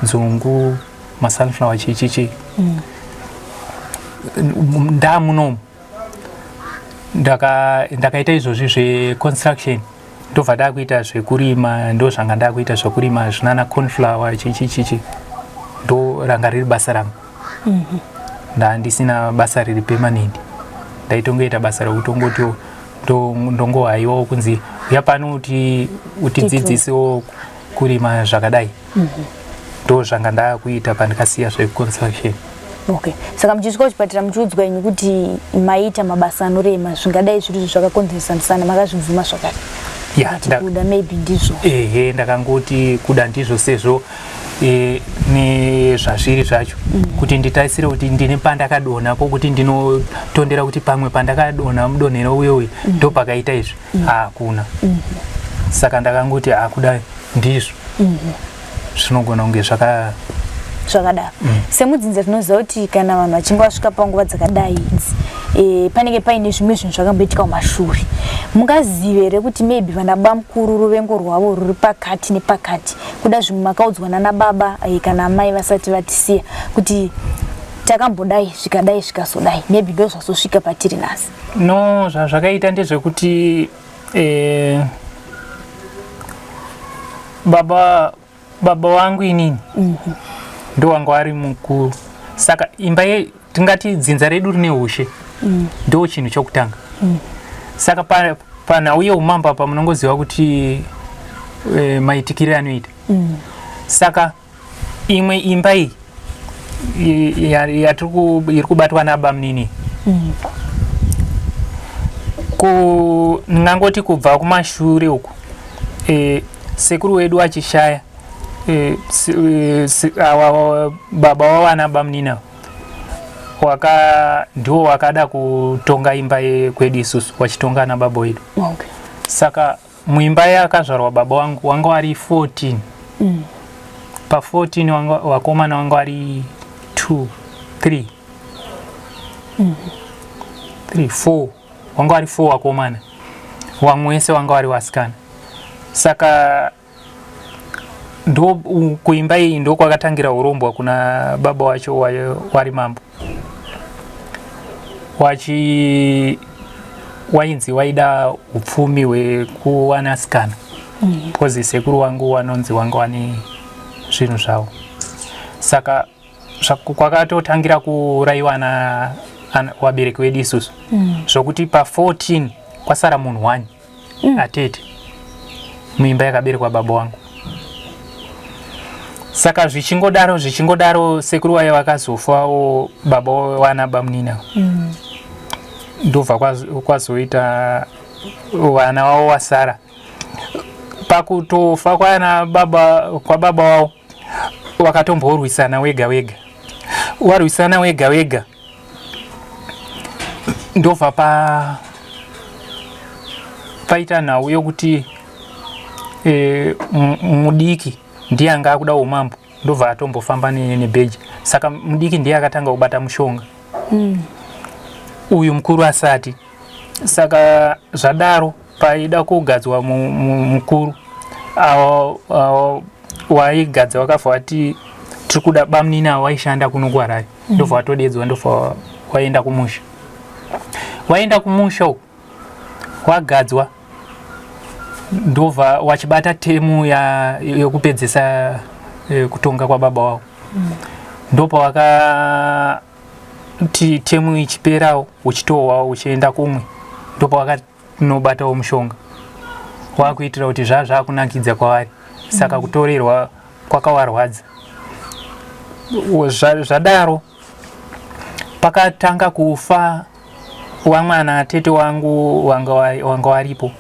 Speaker 2: nzungu, masunflower, chichichi. Ndamunomu ndakaita izvozvi zveconstruction, ndobva ndakuita zvekurima. Ndo zvanga ndakuita zvekurima zvinana cornflower, chichi chichi, ndo ranga riri basa rangu. Ndandisina basa riri permanent, ndaitongoita basa rekutongoti ndongohaiwawo kunzi uya pano uti utidzidzisewo kurima zvakadai. Ndo zvanga ndakuita pandikasiya zveconstruction.
Speaker 1: Okay, saka muchisvika kuchipatara muchiudzwa imi kuti maita mabasa anorema, zvingadai zviri izvo zvakakonzeresa musana, makazvibvuma zvakare?
Speaker 2: Ya.
Speaker 1: Kuti kuda maybe ndizvo?
Speaker 2: Ehe, ndakangoti kuda ndizvo, sezvo nezvazviri zvacho, kuti nditarisire kuti ndine pandakadonha pokuti ndinotondera kuti pamwe pandakadonha mudonhero uyo uyu ndo pakaita izvi, hakuna. Saka ndakangoti hakuda ndizvo, zvinogona kunge zvaka
Speaker 1: Zvakadaro. Semudzinza tinoziva kuti kana vanhu vachinge vasvika panguva dzakadai idzi, panenge paine zvimwe zvinhu zvakamboitika kumashure. Mungazive here kuti maybe vana bamukuru ruvengo rwavo ruri pakati nepakati, kuda zvimwe makaudzwa nana baba kana amai vasati vatisiya kuti Takambodai zvikadai zvikazodai, maybe ndo zvazosvika patiri nhasi.
Speaker 2: No, zvazvakaita ndezvekuti eh, baba baba wangu inini mm -hmm. ndo wanga wari mukuru, saka imba ye tingati dzinza redu rine ushe ndo chinhu chokutanga. Saka panhau yeumambo apa munongoziva kuti maitikire anoita. Saka imwe imba iyi iri kubatwa nabamunini ndingangoti kubva kumashure uku, sekuru wedu achishaya, awa baba wavana bamunini ava waka ndiwo wakada kutonga imba yekwedu isusu, wachitonga ana baba wedu. Saka muimba yakazvarwa baba wangu wanga wari 14. Pa 14 wanga wakomana wanga wari 2, 3, 3, 4, wanga wari 4 wakomana, wamwe wese wanga wari wasikana. Saka ndo kuimba iyi ndo kwakatangira urombwa kuna baba wacho wari mambo wachi wainzi waida upfumi hwekuwana sikana, because sekuru wangu wanonzi wanga wane zvinhu zvavo. Saka kwakatotangira kuurayiwa wabereki wedu isusu, zvokuti pa14 kwasara munhu 1, atete, muimba yakaberekwa baba wangu. Saka zvichingodaro zvichingodaro, sekuru waye wakazofawo, baba wana bamunina, ndobva kwazoita vana wavo wasara. Pakutofa kwana baba kwababa wavo wakatomborwisana wega wega, warwisana wega wega, ndobva paita nhau yokuti mudiki ndiye anga akuda umambo, ndobva atombofamba nebheji. Saka mudiki ndiye akatanga kubata mushonga, uyu mukuru asati. Saka zvadaro paida kugadzwa mukuru, awo waigadza wakabva wati tiri kuda bamunini avo waishanda kuno kuHarare. Ndobva watodedzwa, ndobva waenda kumusha. Waenda kumusha uku wagadzwa, ndobva wachibata temu yokupedzisa kutonga kwababa wavo. Ndopawakati temu ichiperawo uchitohwawo uchienda kumwe, ndopawakatinobatawo mushonga wakuitira kuti zvaa zvakunakidza kwavari. Saka kutorerwa kwakawarwadza. Zvadaro pakatanga kufa wamwana tete wangu wanga waripo.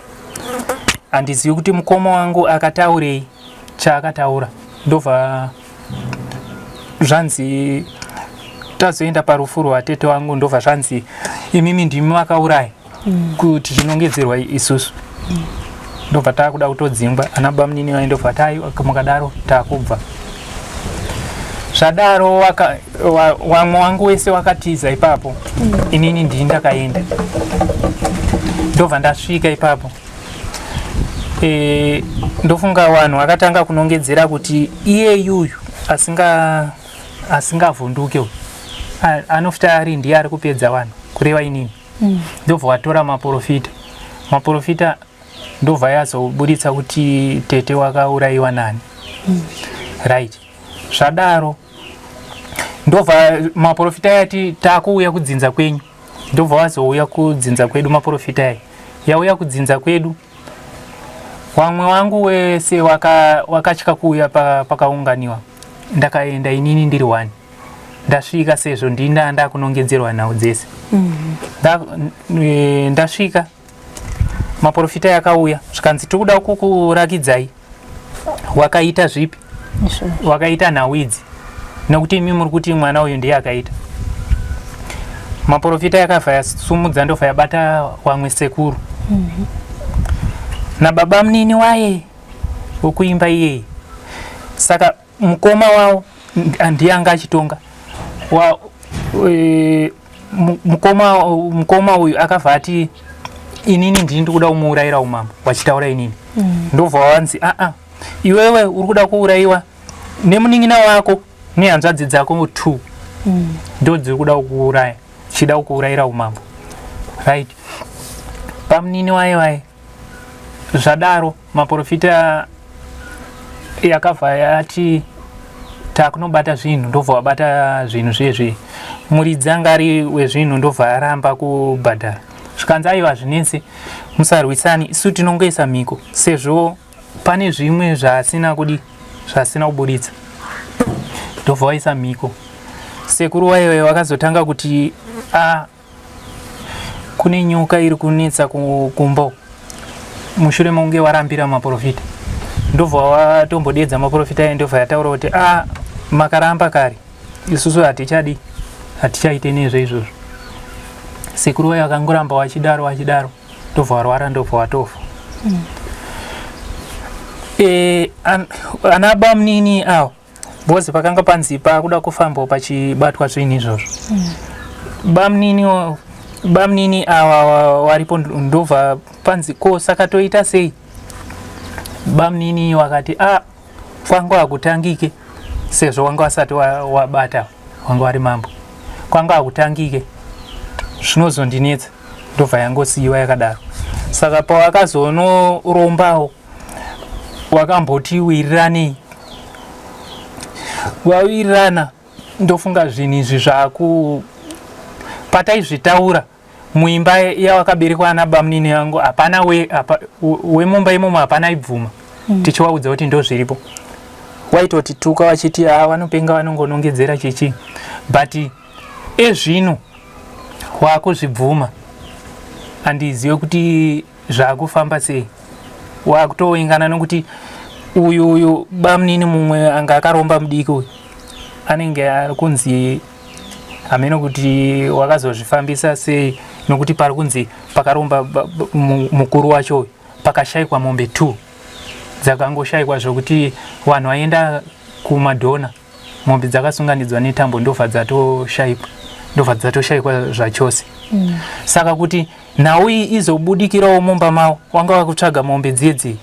Speaker 2: Handizivi kuti mukoma wangu akataurei chaakataura, ndobva zvanzi tazoenda parufu rwatete wangu, ndobva zvanzi imimi ndimi makauraya, kuti chinongedzerwa isusu. Ndobva taakuda kutodzingwa ana bamunini vai, ndobva tai mukadaro taakubva. Zvadaro wamwe wangu wese wakatiza ipapo. Inini ndini ndakaenda, ndobva ndasvika ipapo. Ndofunga vanhu vakatanga kunongedzera kuti iye yuyu asingavhunduke uyu anofuta ari ndiye ari kupedza vanhu, kureva inini. Ndobva watora maprofita, maprofita ndobva yazoburitsa kuti tete wakaurayiwa nani. Right, zvadaro ndobva maprofita yati taakuuya kudzinza kwenyu, ndobva wazouya kudzinza kwedu. Maprofita aya yauya kudzinza kwedu, wamwe wangu wese wakatya kuuya pakaunganiwa. Ndakaenda inini ndiri one. Ndasvika, sezvo ndinda ndakunongedzerwa nhau dzese, ndasvika maprofita yakauya, zvikanzi tiri kuda kukurakidzai wakaita zvipi, wakaita nhau idzi, nekuti imi muri kuti mwana uyu ndiye akaita. Maprofita yakabva yasumudza, ndobva yabata wamwe sekuru nababa munini waye wekuimba iyeye. Saka mukoma wavo ndiye anga achitonga. Mukoma uyu akabva ati inini ndini ndikuda kumuurayira umambo, wachitaura inini. Ndobva wanzi aa, iwewe uri kuda kuurayiwa nemunin'ina wako nehanzvadzi dzako two. Ndo dziri kuda kukuuraya, chida kukuurayira umambo. Right, pamunini waye waye zvadaro, maprofita yakabva yati takunobata zvinhu, ndobva wabata zvinhu zvezve. Muridzi anga ari wezvinhu, ndobva aramba kubhadhara. Zvikanzi, aiwa, zvinetse, musarwisani, isu tinongoisa mhiko sezvo pane zvimwe zvaasina kudi, zvaasina kubuditsa. Ndobva waisa mhiko. Sekuru waiwe wakazotanga kuti a kune nyoka iri kunetsa kumba mushure mekunge warambira maprofita. Ndobva watombodedza maprofita aye, ndobva yataura kuti a makaramba kare, isusu hatichadi, hatichaite nezve izvozvo. Sekuru vayo vakangoramba wachidaro wachidaro, ndobva warwara, ndobva watofa. E, ana bamunini awo because pakanga panzi pakuda kufambawo pachibatwa zvinhu izvozvo. Bamunini awa waripo, ndobva panzi ko saka toita sei? Bamunini wakati a kwangu hakutangike sezvo wanga wasati wabata, wanga wari mambo, kwanga hakutangike, zvinozondinetsa. Ndobva yangosiyiwa yakadaro. Saka pawakazonorombawo wakamboti wiriranei, wawirirana. Ndofunga zvinhu izvi zvaku pataizvitaura muimba yawakaberekwa ana bamunini yangu, hapana wemumba imomo, hapana ibvuma. Tichiwaudza kuti ndo zviripo, waitoti tuka wachiti a vanopenga, vanongonongedzera chichi. But ezvino wakuzvibvuma, handizive kuti zvakufamba sei, wakutoingana nokuti uyu bamunini mumwe anga akaromba mudiki uyu anenge ari kunzi hameno kuti wakazozvifambisa sei, nokuti pari kunzi pakaromba mukuru wacho uyu pakashayikwa mombe 2 dzakangoshayikwa, zvokuti vanhu vaenda kumadhona, mombe dzakasunganidzwa netambo, ndobva dzatoshayikwa, ndobva dzatoshayikwa zvachose. Saka kuti nhau iyi izobudikirawo mumba mavo, wanga wakutsvaga mombe dziye dziye.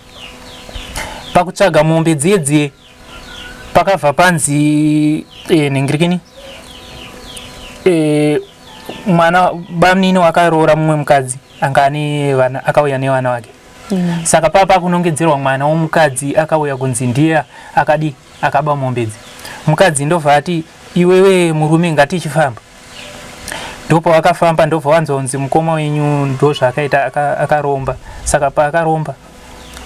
Speaker 2: Pakutsvaga mombe dziye dziye pakabva panzi ningirikini mwana bamunini wakaroora mumwe mukadzi anga ane vana, akauya nevana vake. Saka papa pakunongedzerwa mwana womukadzi akauya kunzi ndiye akadi akaba mombe idzi. Mukadzi ndobva ati, iwewe murume, ngatichifamba. Ndopawakafamba, ndobva wanzonzi mukoma wenyu ndo zvaakaita, akaromba aka. Saka paakaromba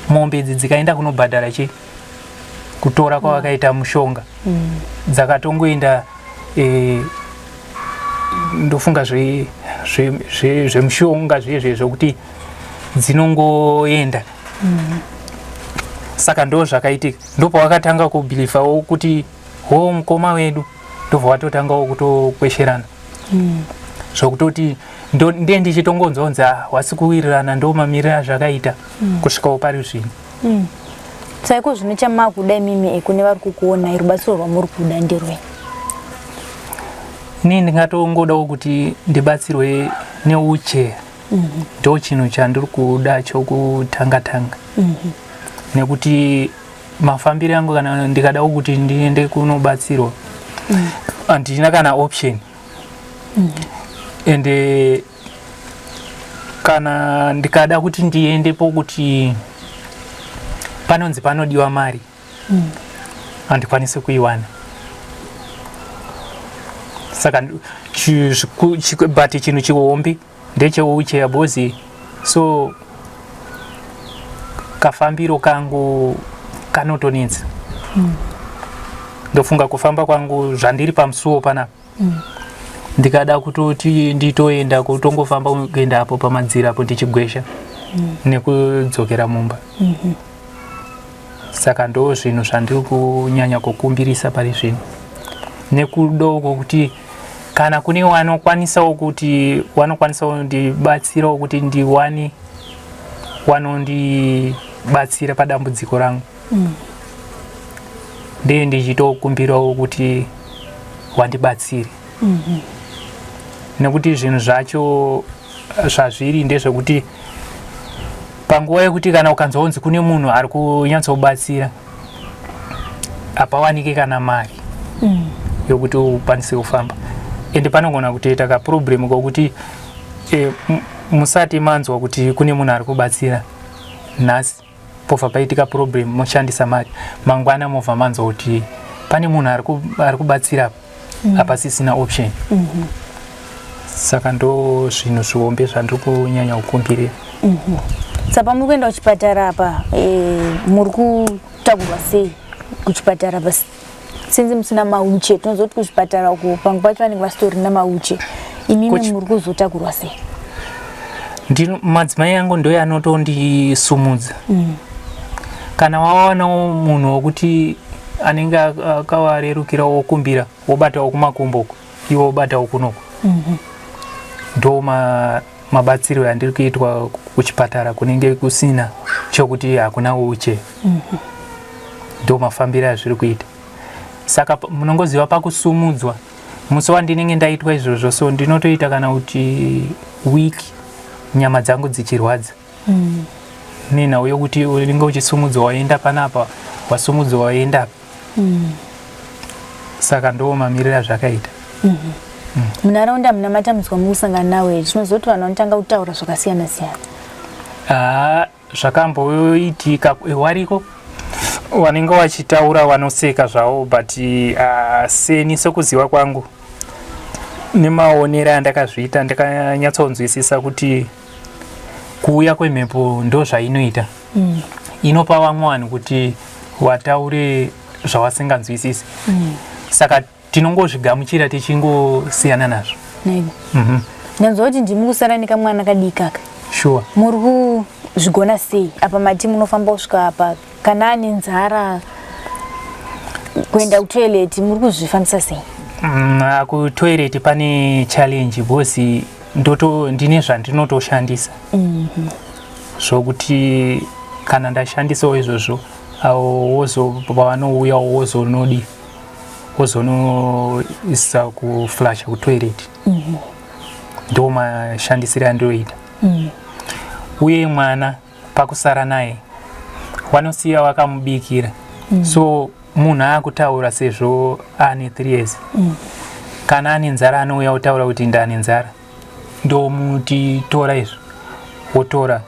Speaker 2: mombe idzi dzikaenda kunobhadhara chi kutora kwavakaita mushonga. Dzakatongoenda ndofunga zvemushonga zvezve zvokuti dzinongoenda. Saka ndo zvakaitika, ndopawakatanga kubhilivhawo kuti ho mukoma wedu, ndobva watotangawo kutokwesherana. Zvokutoti ndiye ndichitongonzwa kunzi ah, wasi kuwirirana, ndo mamiriro azvakaita kusvikawo pari zvino.
Speaker 1: Saiko zvino chamakuda imimi kune vari kukuonai, rubatsiro rwamuri kuda nderwei?
Speaker 2: Ini ndingatongodawo kuti ndibatsirwe neucheya. Ndo chinhu chandiri kuda chokutanga tanga nekuti mafambiro angu, kana ndikadawo kuti ndiende kunobatsirwa, handina kana option. Ende kana ndikada kuti ndiendepo kuti panonzi panodiwa mari, handikwanisi kuiwana. Saka but chinhu chihombe ndecheucheya because so kafambiro kangu kanotonetsa. Ndofunga kufamba kwangu zvandiri pamusuwo panapa, ndikada kutoti nditoenda kutongofamba kuenda apo pamadziro apo ndichigwesha nekudzokera mumba. Saka ndo zvinhu zvandiri kunyanya kukumbirisa pari zvino, nekudo kwokuti kana kune wanokwanisawo kuti wanokwanisawo ndibatsirawo kuti ndiwane wanondibatsira padambudziko rangu, ndiye ndichitokumbirawo kuti wandibatsire, nekuti zvinhu zvacho zvazviri ndezvekuti panguva yekuti kana ukanzwa kunzi kune munhu ari kunyatsobatsira, hapawanike kana mari. yokuti ukwanise kufamba. Ende panogona kutoita kaproblem kokuti e, musati manzwa kuti kune munhu ari kubatsira nhasi, pobva paitika problem, moshandisa mari, mangwana movha manzwa kuti pane munhu ari kubatsira, hapasisina option. Saka ndo zvinhu zvihombe zvandiri kunyanya kukumbirira.
Speaker 1: Saka pamuri kuenda kuchipatara apa, muri kutakurwa sei kuchipatara apa, sinzi musina mawheelchair? Tinoziva kuti kuzvipatara uko pamwe pacho vanenge vasitorina mawheelchair. Imimi muri kuzotakurwa sei?
Speaker 2: Ndino madzimai angu ndo anotondisumudza. Kana wawanawo munhu wokuti anenge akawarerukira, wokumbira, wobatawo kumakumbo uko, iwe wobatawo kunoko. Ndo mabatsiro andiri kuitwa kuchipatara kunenge kusina chokuti hakuna wheelchair. Ndo mafambiro azviri kuita. Saka munongoziva pakusumudzwa, musi wandinenge ndaitwa izvozvo, so ndinotoita kana kuti wiki nyama dzangu dzichirwadza nenhau yokuti unenge uchisumudzwa, waenda panapa, wasumudzwa, waenda apa. Saka ndo mamiriro azvakaita.
Speaker 1: Munharaunda muna matambudziko muri kusangana nawo here? Tinoziva kuti vanhu vanotanga kutaura zvakasiyana siyana.
Speaker 2: Haa, zvakamboitika. Wariko vanenge vachitaura, vanoseka zvavo, but seni sekuziva kwangu nemaonero andakazviita, ndakanyatsonzwisisa kuti kuuya kwemhepo ndo zvainoita. Inopa vamwe vanhu kuti wataure zvavasinganzwisisi. Saka tinongozvigamuchira tichingosiyana nazvo.
Speaker 1: Ndanzwa kuti ndimi kusara nekamwana kadiki kaka.
Speaker 2: Sure.
Speaker 1: Muri kuzvigona sei? Apa mati munofamba kusvika apa, kana ane nzara, kuenda kutoilet, muri kuzvifambisa sei?
Speaker 2: Kutoilet pane challenge because ndoto ndine zvandinotoshandisa zvokuti kana ndashandisawo izvozvo, avo wozo pavanouya wozonodi wozonoisa kuflasha kutoilet. Ndo mashandisiro andinoita. Uye mwana pakusara naye, vanosiya vakamubikira. So munhu akutaura sezvo ane 3 years, kana ane nzara anouya otaura kuti ndane nzara. Ndomuti tora izvo, wotora,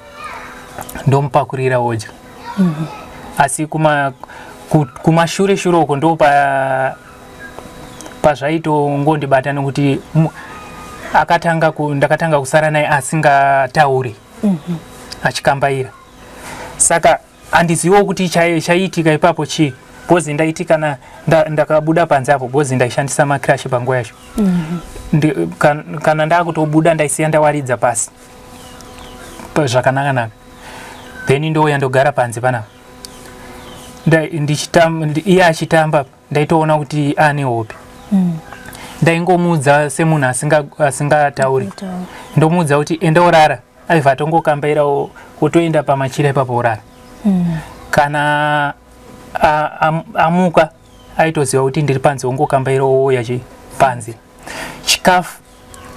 Speaker 2: ndomupakurira wodya. Asi kumashure shure uko ndo pazvaitongondibata nekuti ndakatanga kusara naye asingatauri, achikambaira. Saka handiziviwo kuti chaiitika ipapo chii, because ndaiti kana ndakabuda panze apo, because ndaishandisa macrutch panguva yacho, kana ndakutobuda ndaisiya ndawaridza pasi zvakanaka-naka, then ndouya ndogara panze panapa. Iye achitamba, ndaitoona kuti ane hope. Ndaingomuudza semunhu asingatauri, ndomuudza kuti enda urara. Aibva atongokambaira, wotoenda pamachira ipapo orara. Kana amuka aitoziva kuti ndiri panze, wongokambaira wouya chi panze. Chikafu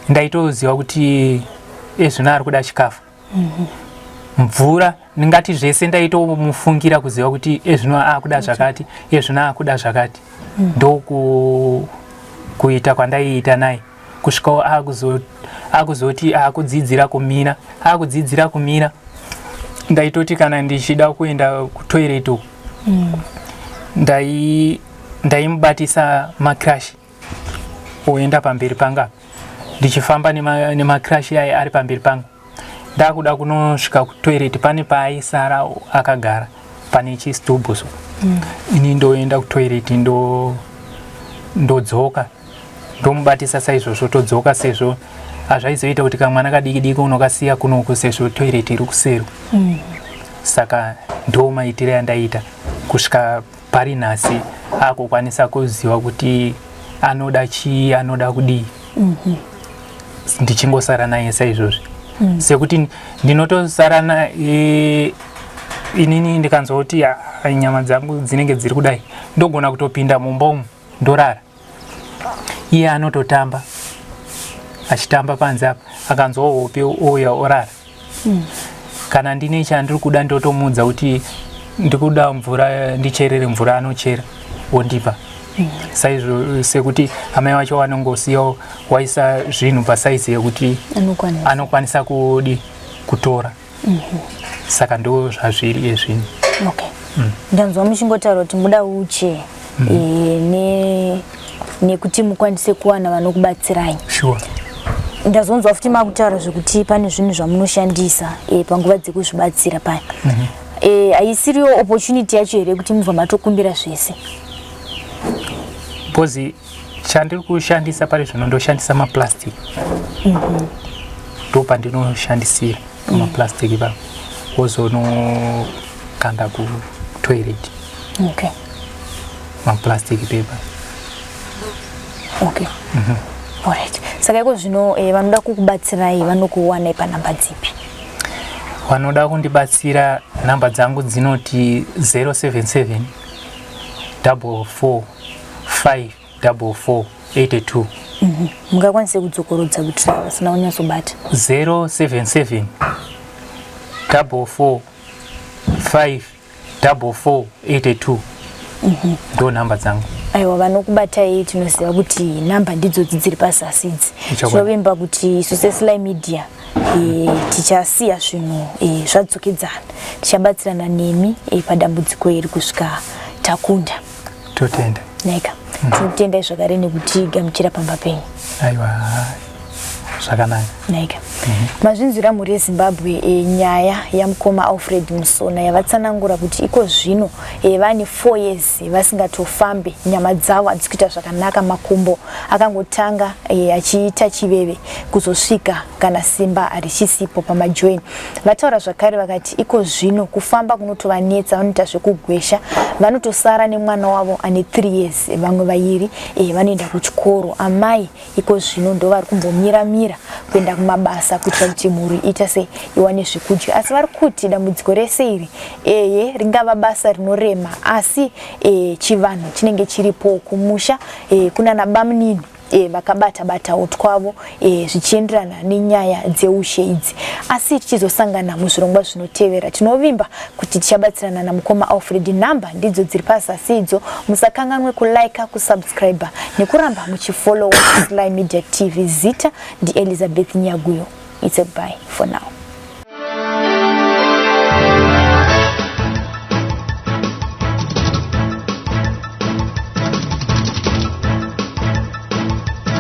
Speaker 2: ndaitoziva kuti ezvino ari kuda chikafu. Mvura, ndingati zvese ndaitomufungira kuziva kuti ezvino akuda zvakati, ezvino akuda zvakati. Ndoku kuita kwandaiita naye kusvikawo akuzoti akudzidzira kumira. Akudzidzira kumira, ndaitoti kana ndichida kuenda kutoilet uku, ndaimubatisa macrutch, oenda pamberi panga, ndichifamba nemacrutch aya ari pamberi panga. Ndakuda kunosvika kutoilet, pane paaisara akagara pane chisitubu, so ini ndoenda kutoilet, ndodzoka, ndomubatisa saizvozvo, todzoka, sezvo hazvaizoita kuti kamwana kadiki diki unokasiya kunoku, sezvo toilet iri kuseri. Saka ndo maitire andaita kusvika pari nhasi akukwanisa kuziva kuti anoda chii, anoda kudii, ndichingosara naye saizvozvi. Sekuti ndinotosara na inini ndikanzwa kuti ah, nyama dzangu dzinenge dziri kudai, ndogona kutopinda mumba umu ndorara. Iye anototamba, achitamba panze apa, akanzwa hope ouya orara. Kana ndine chandiri kuda, ndotomuudza kuti ndikuda mvura, ndicherere mvura, anochera ondipa. Saizvo sekuti amai vacho vanongosiyawo waisa zvinhu pasaizi yekuti anokwanisa kudi kutora. Saka ndo zvazviri ezvinhu.
Speaker 1: Okay. Ndanzwa muchingotaura kuti muda uche e, nekuti mukwanise kuwana vanokubatsirai.
Speaker 2: Sure.
Speaker 1: Ndazonzwa futi makutaura zvekuti pane zvinhu zvamunoshandisa e, panguva dzekuzvibatsira paya. E, haisiriyo opportunity yacho here kuti mubva matokumbira zvese?
Speaker 2: Because chandiri kushandisa pari zvino ndoshandisa maplastic. Ndo pandinoshandisira pamaplastic ipapo, wozonokanda kutoilet. Maplastic paper.
Speaker 1: Okay. Alright. Saka iko zvino vanoda kukubatsirai vanokuwanai panhamba dzipi?
Speaker 2: Vanoda kundibatsira, nhamba dzangu dzinoti 077 44 5 44 82.
Speaker 1: Mungakwanise kudzokorodza kuitira vasina kunyatsobata?
Speaker 2: 077 44 5 44 82 ndo nhamba dzangu.
Speaker 1: Aiwa, vanokubatai tinoziva kuti nhamba ndidzodzi dziri pazasi idzi.
Speaker 2: Ichokwadi.
Speaker 1: Tinovimba kuti isu seSly Media tichasiya zvinhu zvadzokedzana, tichabatsirana nemi padambudziko iri kusvika takunda.
Speaker 2: Totenda.
Speaker 1: Neka tinotendai zvakare nekutigamuchira pamba penyu.
Speaker 2: Aiwa, zvakanaka.
Speaker 1: Naika, mazvinzwira, mhuri yeZimbabwe, nyaya yamukoma Alfred Musona yavatsanangura kuti iko zvino vane 4 years vasingatofambe, nyama dzavo hadzisi kuita zvakanaka, makumbo akangotanga achiita chiveve kuzosvika kana simba richisipo pamajoin. Vataura zvakare vakati iko zvino kufamba kunotovanetsa, vanoita zvekugwesha, vanotosara nemwana wavo ane 3 years, vamwe vairi vanoenda kuchikoro. Amai iko zvino ndo vari kumbomira-mira kuenda kumabasa kuitira kuti mhuri iita sei, iwane zvekudya. Asi vari kuti dambudziko rese iri, eye, ringava basa rinorema, asi chivanhu chinenge chiripo kumusha, kunana bamunini vakabata batawo twavo zvichienderana nenyaya dzeushe idzi. Asi tichizosangana muzvirongwa zvinotevera, tinovimba kuti tichabatsirana namukoma Alfred. Nhamba ndidzo dziri pazasi idzo. Musakanganwe kulike, kusubscribe nekuramba muchifollow Sly Media TV. Zita ndiElizabeth Nyaguyo. It's a bye for now.